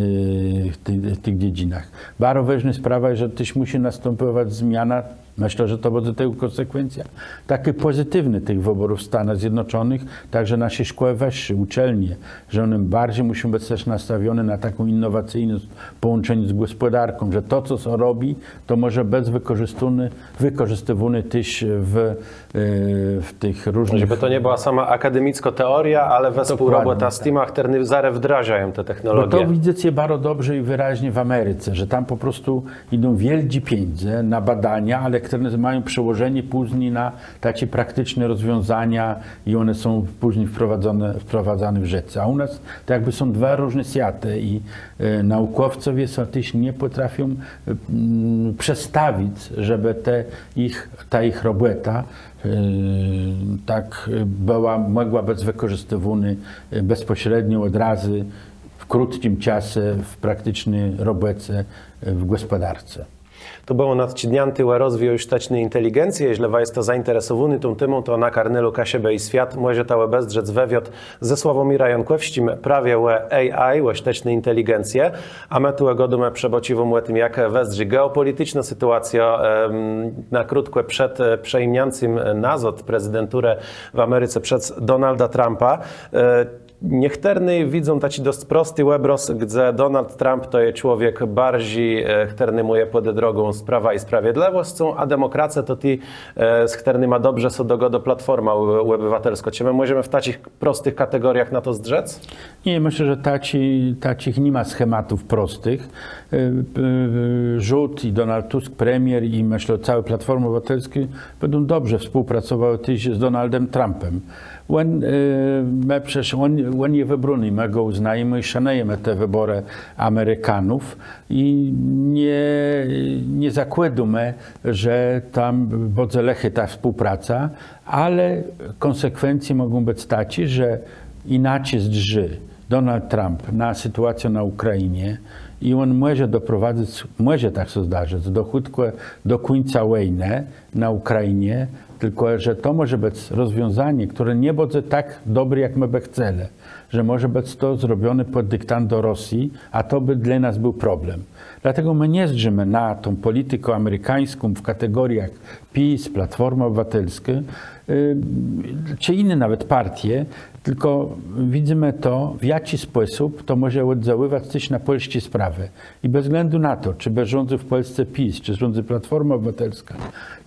w ti, w tëch dzedzënach. Baro wôżnô sprawa, że téż mùszi nastãpòwac zmiana. Mëszlã, że to bãdze tegò kònsekwencjô. Taczé pòzytiwné tëch wëbòrów w Stanach Zjednoczonëch, tak że nasze szkòłë wëższé, ùczelnie, że òne barżi mùszą bëc téż nastawioné na taką innowacyjnosc w pòłączenim z gòspòdarką, że to, co sã robi, to mòże bëc wëkòrzëstowóné, wëkòrzëstiwóné téż w, e, w tëch różnëch... Żebë to nie bëła sama akademickô teòriô, ale wespółrobòta z tima, chtërny zarô wdrôżają te technologie. Bò to widzyce baro dobrze i wëraznie w Americe, że tam pò prostu jidą wiôldżé pieniãdze na badania, ale chtërne mają przełożenié pózni na taczé prakticzné rozwiązania i òne są pózni wprowadzoné, wprowadzoné w żëcé. A ù nas to jakbë są dwa różné swiatë i, e, naùkòwcowie sã téż nie pòtrafią, e, mm, przestawic, żebë te jich, ta jich robòta, e, tak, e, bëła, mògła bëc wëkòrzëstiwónô, e, bezpòsrednio òd razu w krótczim czasu w prakticzny robòce, e, w gòspòdarce. To bëło nadczidniãté ò rozwiju sztëczny inteligencje. Jeżlë wa jesta zainteresowóny tą témą, to na kanalu Kaszëbë i Swiat mòżeta òbezdrzec wëwiôd ze Sławòmirã Jankòwsczim prawie ò A I, ò sztëczny inteligencje. A më tu gôdómë, przëbôcziwóm, ò tim, jak wëzdrzi geòpòliticznô sytuacjô, em, na krótkò przed, e, przejmniãcym nazôd prezydenturë w Americe przez Donalda Trumpa. E, Niechtërny widzą taczi dosc prosti òbrôz, gdze Donald Trump to je człowiek barżi, e, chtërnémù je pòdedrogą z Prawã i Sprawiedlëwòscą, a demòkracë to ti, e, z chtërnyma dobrze sã dogôdô Platfòrma Ò-, Òbëwatelskô. Czë më mòżemë w taczich prostëch kategóriach na to zdrzec? Nié, mëszlã, że taczi, taczich ni ma schematów prostëch. E, e, rząd i Donald Tusk, premier, i mëszlã, całô Platfòrma Òbëwatelskô bãdą dobrze współpracowałë téż z Donaldã Trumpã. Òn, e, më przecież, òn, òn je wëbróny, më gò ùznajmë i szanëjemë te wëbòrë Amerikanów i nie, nie zakłôdómë, że tam bãdze lëchô ta współpraca, ale kònsekwencje mògą bëc taczé, że jinaczi zdrzi Donald Trump na sytuacjã na Ùkrajinie i òn mòże doprowadzëc, mòże tak sã zdarzëc, do chùtkò, do kùńca wòjnë, na Ùkrajinie, tëlkò że to mòże bëc rozwiązanié, chtërne nie bãdze tak dobré, jak më bë chcelë. że mòże bëc to zrobioné pòd diktando Rosji, a to bë dlô nas béł problem. Dlôte më nie zdrzimë na tã pòlitikã amerikańską w kategóriach PiS, Platforma Òbëwatelskô, y, czë jiné nawet partie, tilkò widzymë to, w jaczi spòsób to mòże òddzejiwac téż na pòlsczé sprawë. I bez wzglãdu na to, czë bë rządzył w Pòlsce PiS, czë rządzy Platforma Òbëwatelskô,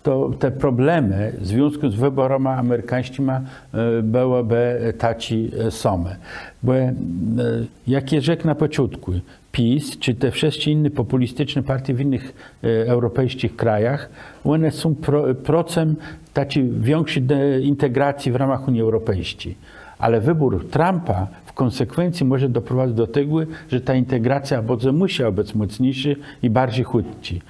to te problemë w związkù z wëbòrama amerikańsczima, e, bëłëbë taczé, e, same. Bò, e, jak jem rzekł na pòczątkù, PiS, czë te wszëtczé jinné pòpùlisticzné partie w jinëch, e, eùropejsczich krajach, òne są pro-, procëm taczi wikszi de-, integracji w ramach Ùnii Eùropejsczi. Ale wëbór Trumpa w kònsekwencji mòże doprowadzëc do tegò, że ta integracjô bãdze mùsza bëc mòcniészô i barżi chùtczi.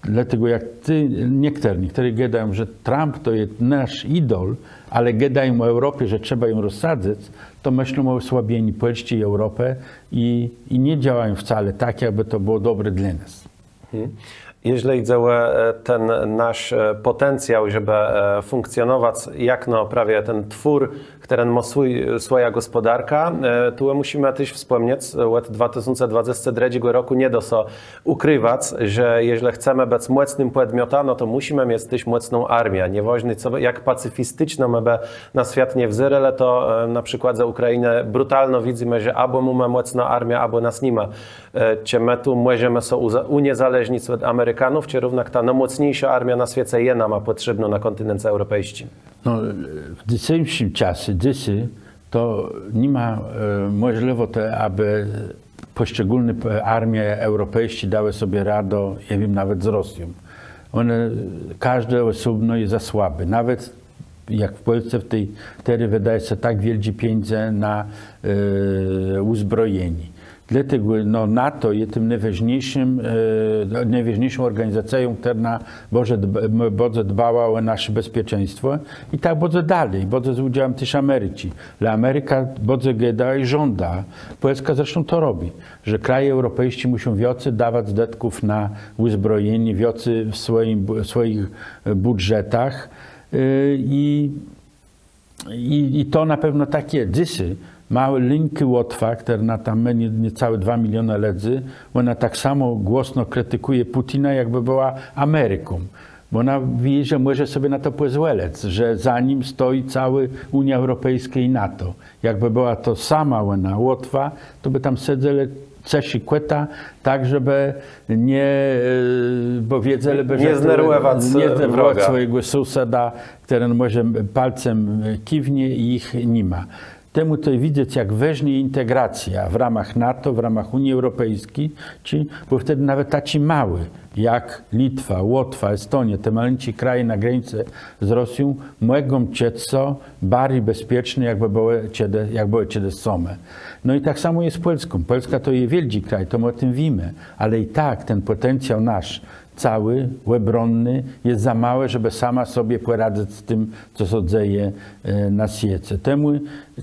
Dlôte jak ti, niechtërny, niechtërny gôdają, że Trump to je nasz idol, ale gôdają ò Eùropie, że trzeba jã rozsadzëc, to mëszlą ò òsłabienim Pòlsczi i Eùropë i, i nie dzejają wcale tak, jakbë to bëło dobré dlô nas. Mhm. Jeżlë jidze ò, e, ten nasz, e, pòtencjał, żebë, e, fùnkcjonowac jakno prawie ten twór, chtëren mô swój, swòjã gòspòdarkã, e, tu mùszimë téż wspòmniec, e, òd dwa tësące dwadzestégò trzecégò rokù nie dô sã ùkriwac, że jeżlë chcemë bëc mòcnym pòdmiotã, no to mùszimë miec téż mòcną armiã. Niewôżné, co, jak pacyfisticzno më bë na swiat nie wzérelë, to, e, na przikładze Ùkrajinë brutalno widzymë, że abò mómë mòcną armiã, abò nas ni ma. E, czë më tu mòżemë sã ùza-, ùniezależnic òd Amerikanów, czë równak ta nômòcniészô armiô na swiece je nama pòtrzébnô na kòntinence eùropejsczim? No, w dzysészim czasu, dzysô, to ni ma, e, mòżlëwòtë, abë pòszczególné p-, armie eùropejsczé dałë sobie radã, jô wiém, nawet z Rosją. Òne, kòżdé òsóbno je za słabé. Nawet jak w Pòlsce w ti terë wëdôwô sã tak wiôldżé pieniãdze na, e, ùzbrojenié. Dlôte, no, NATO je tim nôwôżniészim, e, nôwôżniészą òrganizacją, chtërna bãdze db-, m-, bãdze dbała ò naszé bezpieczeństwò i tak bãdze dali, bãdze z ùdzéłã téż Americzi. Ale Amerika bãdze gôda i żąda, Pòlskô zresztą to robi, że kraje eùropejsczé mùszą wiãcy dawac dëtków na ùzbrojenié, wiãcy w swòjim bù-, w swòjich, e, bùdżetach. E, i I, i to na pewno tak je. Dzysô môłô, malinkô Łotwa, chtërna tam mô nie-, niecałé dwa miliona lëdzy, òna tak samò głosno kritikùje Pùtina, jakbë bëła Ameriką. Bò òna wié, że mòże sobie na to pòzwòlëc, że za nim stoji całô Ùniô Eùropejskô i NATO. Jakbë bëła to sama òna Łotwa, to bë tam sedzelë cëszi kòta, tak żebë nie, e, bò wiedzelë bë, że nie znerwòwac, nie znerwòwac, e, wroga, swòjégò sąsada, chtëren mòże pôlcã, e, kiwnie i jich ni ma. Temù to je widzec, jak wôżnô je integracjô w ramach NATO, w ramach Ùnii Eùropejsczi, czë, bò wtedë nawet taczi môłi, jak Litwa, Łotwa, Estoniô, te malinczé kraje na grańcë z Rosją, mògą czëc sã barżi bezpieczné, jakbë bëłë czedë-, jak bëłë czedës same. No i tak samò je z Pòlską. Pòlskô to je wiôldżi kraj, to më ò tim wiémë, ale i tak ten pòtencjał nasz, całi, òbronny, je za môłi, żebë sama sobie pòradzëc z tim, co sã dzeje, e, na swiece. Temù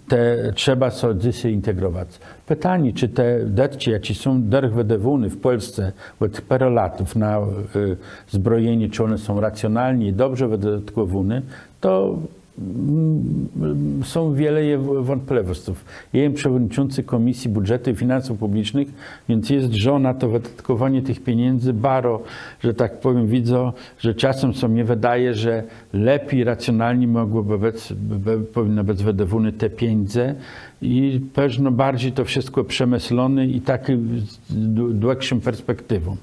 te, trzeba sã dzysô integrowac. Pitanié, czë te dëtczi, jaczé są dërch wëdôwóné w Pòlsce òd pôrã latów na, e, zbrojenié, czë òne są racjonalnie i dobrze wëdatkòwóné, to, mm, są wiele je w-, wątplëwòsców. Jô jem przewòdniczący Kòmisji Bùdżetu i Finansów Pùblicznëch, wiãc jô zdrzã na to wëdatkòwanié tëch pieniãdzy baro, że tak pòwiém, widzã, że czasã sã mie wëdôwô, że lepi, racjonalni mògłëbë bëc, bë, pòwinné bëc wëdôwóné te pieniãdze i pewno barżi to wszëtkò przemëszloné i taczi z dłu-, dłëgszą perspektiwą.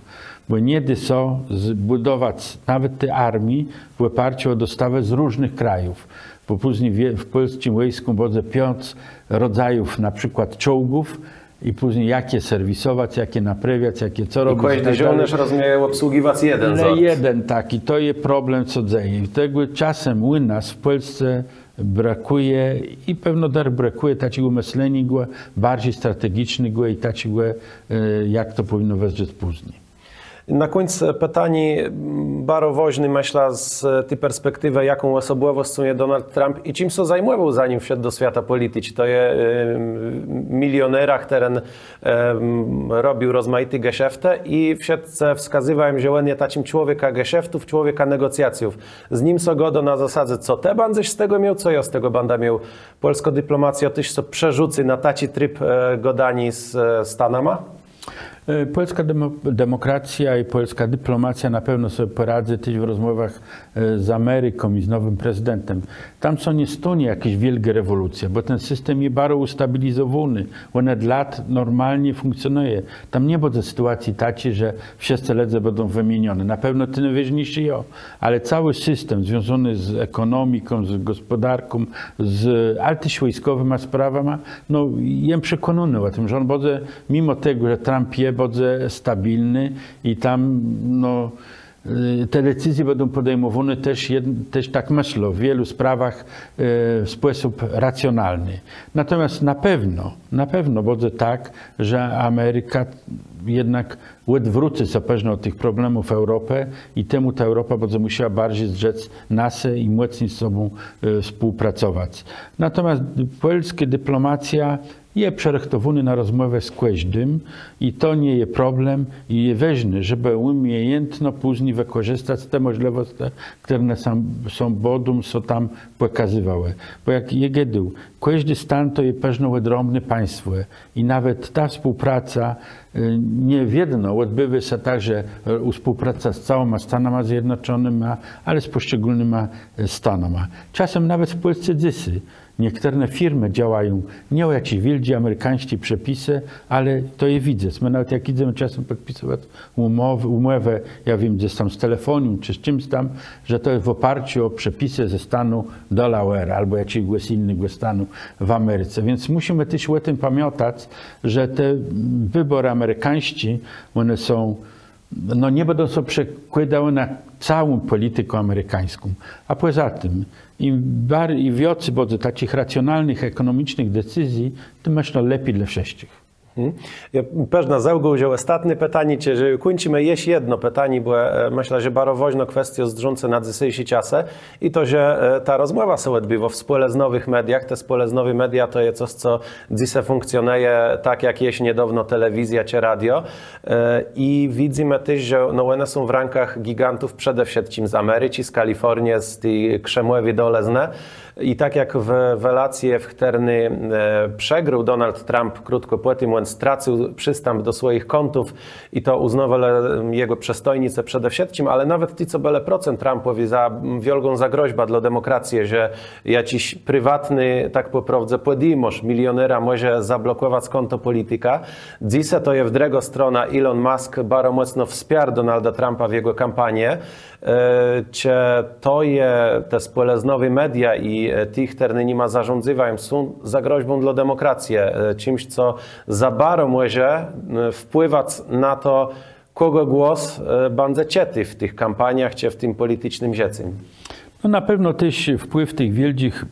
Bò nie dô sã zbùdowac nawet ti armii w òparcym ò dostawã z różnëch krajów. Bò pózni w, w pòlsczim wòjskù bãdze piãc rodzajów, na przikłôd czołgów, i pózni jak je serwisowac, jak je naprawiac, jak je co robic i tak dali. I kòżdi żôłnérz rozmieje òbsłëgiwac jeden zort. Le jeden taczi, to je problem, co dzeje. I tegò czasã ù nas w Pòlsce brakùje i pewno dërch brakùje taczégò mëszleniô barżi strategicznégò i taczégò, e, jak to pòwinno wëzdrzec pózni. Na kùńc pitanié, baro wôżné, mëszlã, z ti perspektiwë, jaką òsobòwòscą je Donald Trump i czim sã zajmòwôł, zanim wszedł do swiata pòliticzi. To je milionera, chtëren robił rozmajité geszeftë i wszëtcë wskazywają, że òn je taczim człowiekã geszeftów, człowiekã negòcjacjów. Z nim sã gôdô na zasadze, co të bãdzesz z tegò miôł, co jô z tegò bãdã miôł. Pòlskô diplomacjô téż sã przerzucy na taczi trib gôdaniô ze Stanama. Pòlskô demòkracjô i pòlskô diplomacjô na pewno sobie pòradzy téż w rozmòwach z Ameriką i z nowim prezydentã. Tam sã nie stónie jakôs wiôlgô rewòlucjô, bò ten system je baro ùstabilizowóny. Òn òd lat normalnie fùnkcjonëje. Tam nie bãdze sytuacji taczi, że wszëtcë lëdze bãdą wëmieniony. Na pewno ti nôwôżniészi jo, ale całi system związóny z ekònomiką, z gòspòdarką, z, ale téż wòjskòwima sprawama, no jem przekònóny ò tim, że òn bãdze, mimò tegò, że Trump je, bãdze stabilny i tam, no, te decyzje bãdą pòdejmòwóné téż, téż, tak mëszlã, w wielu sprawach w spòsób racjonalny. Natomiast na pewno, na pewno bãdze tak, że Amerika jednak òdwrócy sã pewno òd tëch problemów Eùropë i temù ta Eùropa bãdze mùszała barżi zdrzec na se i mòcni z sobą współpracowac. Natomiast pòlskô diplomacjô je przërëchtowónô na rozmòwã z kòżdim i to nie je problem i je wôżné, żebë ùmiejãtno pózni wëkòrzëstac te mòżlëwòscë, chtërne sã bãdą sã tam pòkazywałë. Bò jak jem gôdôł, kòżdi stan to je pewno òdrãbné państwò i nawet ta współpraca nie wiedno òdbiwô sã tak, że współpraca z całima Stanama Zjednoczonyma, ale z pòszczególnyma stanama. Czasã nawet w Pòlsce dzysô niechtërne firmë działają nié ò jaczés wiôldżé amerikańsczé przepisë, ale to je widzec. Më nawet jak jidzemë czasã pòdpisywac ùmòwë, jô wiém, gdzes tam z telefónią czë z czims tam, że to je w òparcym ò przepisë ze stanu Delaware abò jaczégòs jinégò stanu w Americe. Wiãc mùszimë téż ò tim pamiãtac, że te wëbòrë amerikańsczé, òne są, no nie bãdą sã przekłôdałë na całą pòlitikã amerikańską. A pòza tim im wiãcy bãdze taczich racjonalnëch, ekònomicznëch decyzji, tim, mëszlã, lepi dlô wszëtczich. Jô pewno zagùbił òstatné pitanié, czë że kùńczimë, jesz jedno pitanié, bò mëszlã, że baro wôżnô kwestiô zdrzącô na dzysészé czasë i to, że ta rozmòwa sã òdbiwô w spòlëznowëch mediach. Te spòlëznowé media to je cos, co dzysô fùnkcjonëje tak jak jesz niedôwno telewizjô czë radio. I widzymë téż, że no òne są w rãkach gigantów, przede wszëtczim z Americzi, z Kalifòrnie, z ti Krzemòwi dolëznë. I tak jak w welacje, w chtërny przegrôł Donald Trump, krótkò pò tim òn stracył przistãp do swòjich kòntów i to ùznôwelë jegò przëstojnicë przede wszëtczim, ale nawet ti, co bëlë procëm Trumpòwi, za wiôlgą zagrozbã dlô demòkracje, że jaczis priwatny, tak pò prôwdze, pòdjimôrz, milionera mòże zablokòwac kònto pòlitika. Dzysô to je w drëgą stronã. Elon Musk baro mòcno wspiarł Donalda Trumpa w jegò kampanie. Czë to je, te spòlëznowé media i ti, chtërny nima zarządzywają, są zagrozbą dlô demòkracje, czims, co za baro mòże wpłëwac na to, kògò głos bãdze czëti w tëch kampaniach czë w tim pòliticznym żëcym? No na pewno téż wpłiw tëch wiôldżich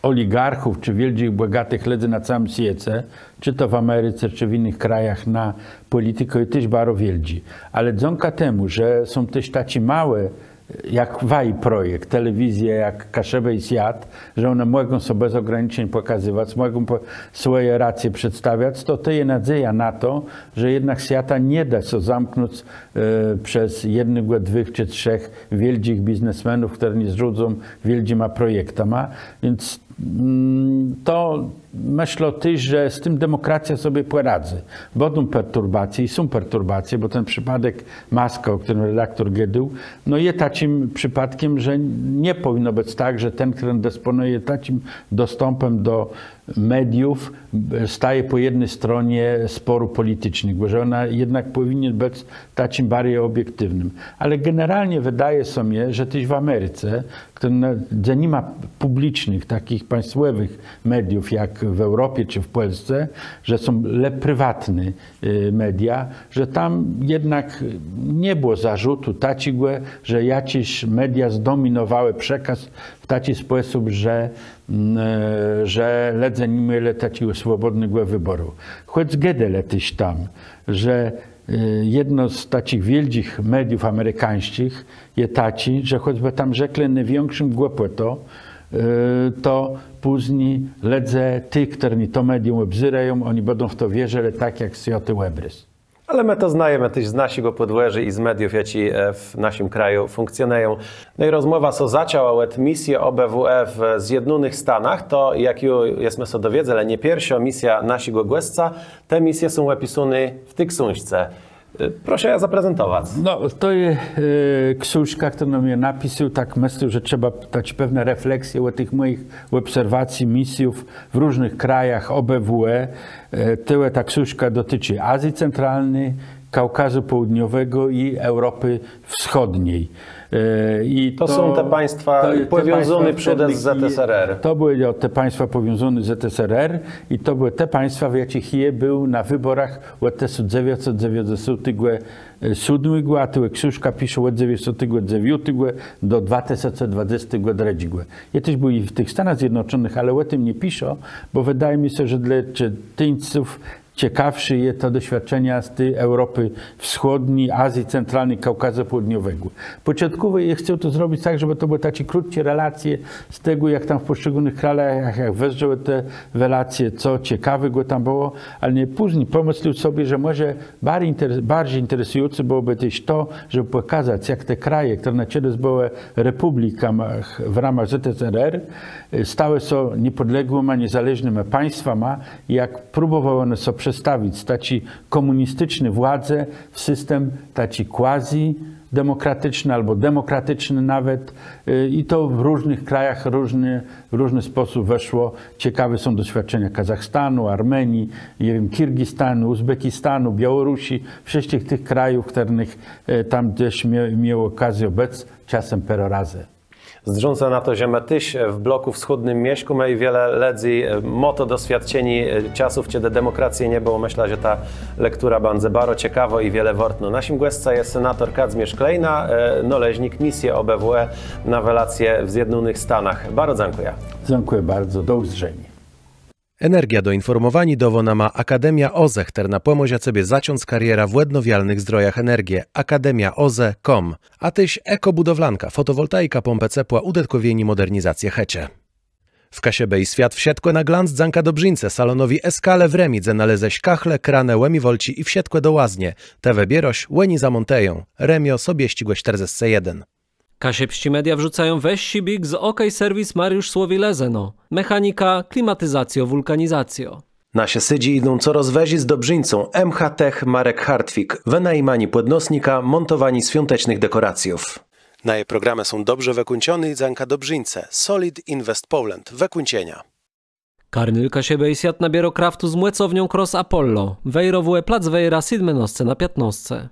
òligarchów czë wiôldżich bògatëch lëdzy na całim swiece, czë to w Americe, czë w jinëch krajach, na pòlitikã je téż baro wiôldżi. Ale dzãka temù, że są téż taczé małé, jak waji projekt, telewizje, jak Kaszëbë i Swiat, że òne mògą sã bez ògraniczeń pòkazëwac, mògą swòje racje przedstawiac, to to je nôdzeja na to, że jednak swiata nie dô sã zamknąc przez jednégò, dwùch czë trzech wiôldżich biznesmenów, chtërny rządzą wiôldżima projektama. Wiãc to, mëszlã, téż, że z tim demòkracjô sobie pòradzy. Bãdą perturbacje i są perturbacje, bò ten przëpôdk Muska, ò chtërnym redaktor gôdôł, no je taczim przëpôdkã, że nie pòwinno bëc tak, że ten, chtëren dispònëje taczim dostãpã do mediów, staje pò jedny stronie spòrów pòliticznëch, bò że òna jednak pòwinna bëc taczim barżi òbiektiwnym. Ale generalnie wëdôwô sã mie, że téż w Americe, chtërna, dze ni ma pùblicznëch, taczich państwòwëch mediów jak w Eùropie czë w Pòlsce, że są le priwatné media, że tam jednak nie bëło zarzutu taczégò, że jaczés media zdominowałë przekôz w taczi spòsób, że że lëdze ni mielë taczégò swòbòdnégò wëbòru. Chòc gôdelë téż tam, że E, jedno z taczich wiôldżich mediów amerikańsczich je taczé, że chòcbë tam rzeklë nôwikszą głëpòtã, e, to pózni lëdze, ti, chtërny to medium òbzérają, òni bãdą w to wierzëlë tak jak swiãti òbrôz. Ale më to znajemë téż z naszégò pòdwòrzô i z mediów, jaczé, e, w naszim kraju fùnkcjonëją. No i rozmòwa sã zaczãła òd misje O B W E w Zjednónëch Stanach. To, jak ju jesmë sã dowiedzelë, nie pierszô misjô naszégò gòsca. Te misje są òpisóné w ti ksążce. E, proszã jã zaprezentowac. No, to je, e, ksążka, chtërną jem jô napisôł, tak mëszlã, że trzeba dac pewné refleksje ò tëch mòjich òbserwacjach, misjów w różnëch krajach O B W E. E, tëli ta ksążka dotëczi Azji Centralny, Kaukazu Południowego i Europy Wschodniej. E, i To są te państwa to je te pòwiązóné państwa przódë z wtedy, Z S R R. To bëłë, jo, te państwa pòwiązóné z Z S R R i to bëłë te państwa, w jaczich jô béł na wëbòrach òd tësąc dzewiãcset dzewiãcdzesątégò sódmégò, a tëli ksążka pisze òd dzewiãcdzesątégò dzewiątégò do dwa tësące dwadzestégò drëdżégò. Jô téż béł i w tëch Stanach Zjednoczonëch, ale ò tim nie piszã, bò wëdôwô mie sã, że dlô czëtińców cekawszé je to doswiôdczenié z ti Europë Wschòdny, Azje Centralny, Kaùkazu Pôłniowégò. Pòczątkòwò jô chcôł to zrobic tak, żebë to bëłë taczé krótczé relacje z tegò, jak tam w pòszczególnëch krajach, jak, jak wëzdrzałë te relacje, co cekawégò tam bëło, ale nié, pózni pòmëslôł sobie, że mòże barżi jinter-, barżi jinteresëjącé bëłobë téż to, żebë pòkazac, jak te kraje, chtërne czedës bëłë repùblikama w ramach Z S R R, e, stałë sã niepòdległima, niezależnyma państwama, jak próbòwałë òne sã przestawic z taczi kòmùnisticzny władzë w systém taczi quasi-demòkraticzny abò demòkraticzny nawet. E, i to w różnëch krajach różny, w różny spòsób wëszło. Cekawé są doswiôdczenia Kazachstanu, Armenii, nie wiém, Kirgistanu, Ùzbekistanu, Biôłorusji, wszëtczich tëch krajów, w chtërnëch, e, tam téż mia-, miôł òkazjã bëc czasã pôrã razy. Zdrzącë na to, że më téż w blokù wschòdnym mieszkómë i wiele lëdzy, e, mô to doswiôdczenié, e, czasów, czedë demòkracje nie bëło, mëszlã, że ta lektura bãdze baro cekawô i wiele wôrtnô. Naszim gòscã je senator Kadzmiérz Kleina, e, nôleżnik misje O B W E na welacje w Zjednónëch Stanach. Baro dzãkùjã. Dzãkùjã bardzo. Do ùzdrzeniô. Energiã do infòrmòwaniô dôwô nama Akademia O Z E, chtërna pòmòże cebie zacząc karierã w òdnowialnëch zdrojach energie. Akademia O Z E kropka com. A téż Ekobudowlanka, fòtowòltaika, pómpë cepła, ùdëtkòwienié mòdernizacje chëczë. W Kaszëbë i Swiat wszëtkò na glanc dzãka dobrzińcë, salonowi Eskale w Rëmi, dze nalézesz kachle, kranë, ùmiwalczi i wszëtkò do łaznie. Të wëbiérôsz, òni zamòntëją. Rëmiô, Sobiesczégò sztërdzescë jeden. Kaszëbsczé media wrzucają wëższi biég z OK Serwis Mariusz Słowi, Lëzëno. Mechanika, klimatizacjô, wùlkanizacjô. Nasze zasydżi jidą corôz wëżi z dobrzińcą M H Tech Marek Hartwig, wënajmanié pòdnosnika, mòntowanié swiątecznëch dekòracjów. Naje programë są dobrze wëkùńczoné i dzãka dobrzińcë Solid Invest Poland, wëkùńczenia. Karno Kaszëbë i Swiat nabiérô kraftu z mòcownią Cross Apollo. Wejrowò, plac Wejra sétmënôsce na piãtnôsce.